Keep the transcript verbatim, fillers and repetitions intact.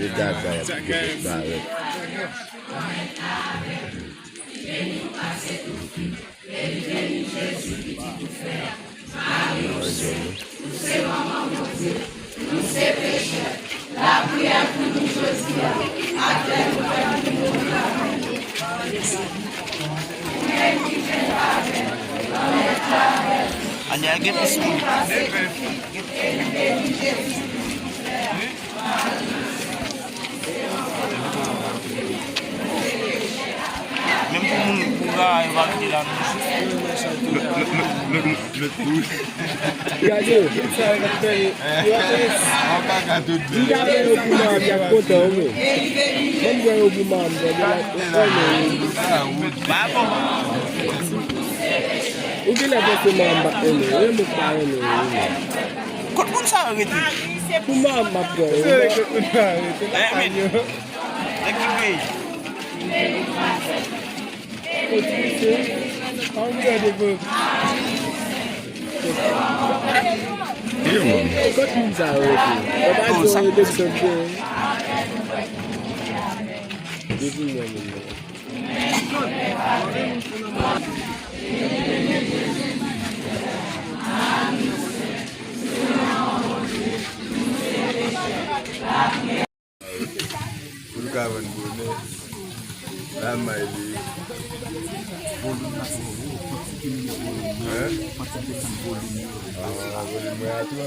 Gaga y ap kite barèt. Ane a gen plis moun. Menm pou moun, pou ra, yo pa kite la non. Lòt, lòt, lòt, lòt, lòt pou. Gade, sa yo ap fè yo. Yo ap fè. Di gade yo pou manm, y ap kontan, wi. Ban m wè yo pou manm, gade la, yo fè yo. Ba bon. Ou genlè panse manm pa renmen, renmen pa renmen, renmen. Kot moun sa yo rete? Pou manm m ap pran yo. Se kot moun sa yo rete. Eh, men. Nèg ki peye. Kot moun sa yo rete? Kot moun sa yo rete? Papa, oh, sa yo rete sòt. Depi mwen menm. Pou l ka vann bonè, la may li. Volum nan twò wo, pati ki mete volum nan, pati ki desann volum yo. Ah, volum mwen a twò.